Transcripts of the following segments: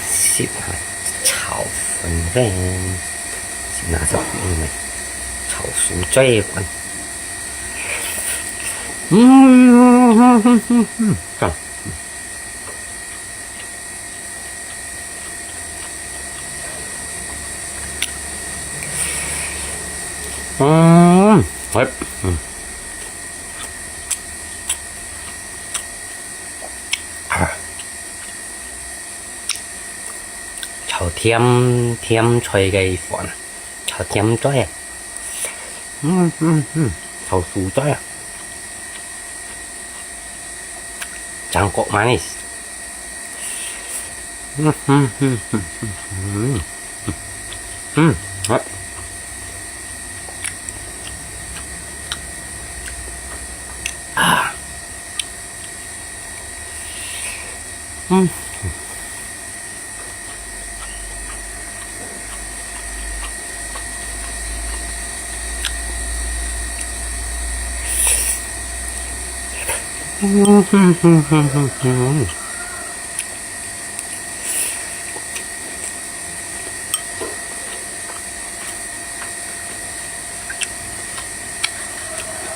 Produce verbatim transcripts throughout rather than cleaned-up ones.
食下炒粉粉，拿隻碗來炒蔬菜粉。嗯，嗯，嗯，嗯，嗯，嗯。嗯，哎，嗯。啊。 炒甜，甜菜个飯，炒甜菜啊。嗯，嗯，嗯，炒蔬菜啊。Cangkok manis. 嗯，嗯，嗯，嗯，嗯，嗯，嗯，嗯，好。啊。 嗯。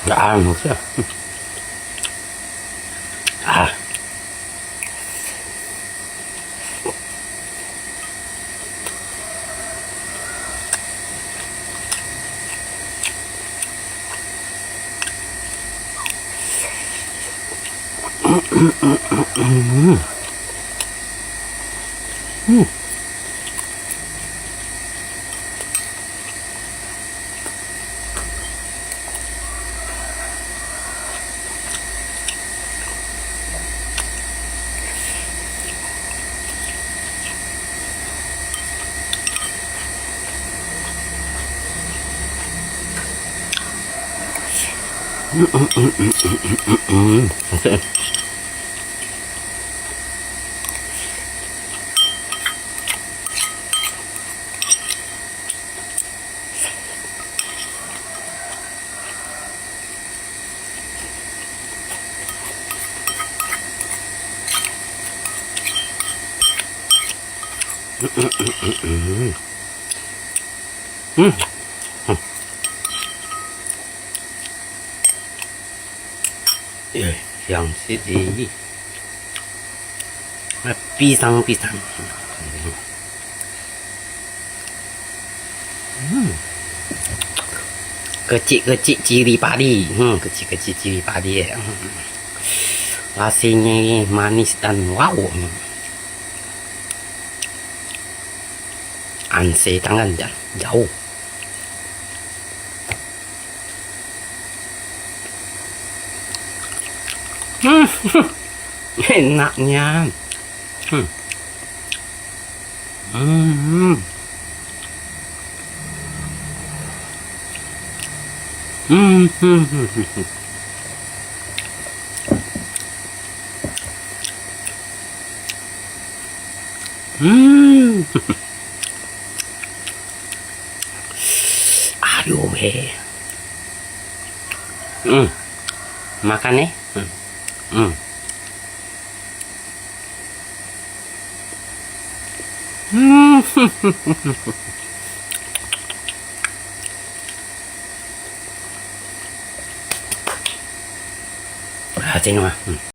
啊，好吃啊。 啊。嗯。 嗯，嗯，嗯。 哎，香死哩！啊，pisang，pisang。嗯。Kecik-kecik cili padi. Hmm, kecik-kecik cili padi. Hmm. Rasanya manis dan wow. Hmm. An se tangan dan jauh. Hmm, enaknya. Hmm. Hmm. Hmm. Hmm. Aduh, hé. Hmm. Makan, eh. Hmm. Hmm. Hmm. Ah, tengok ah. Hmm.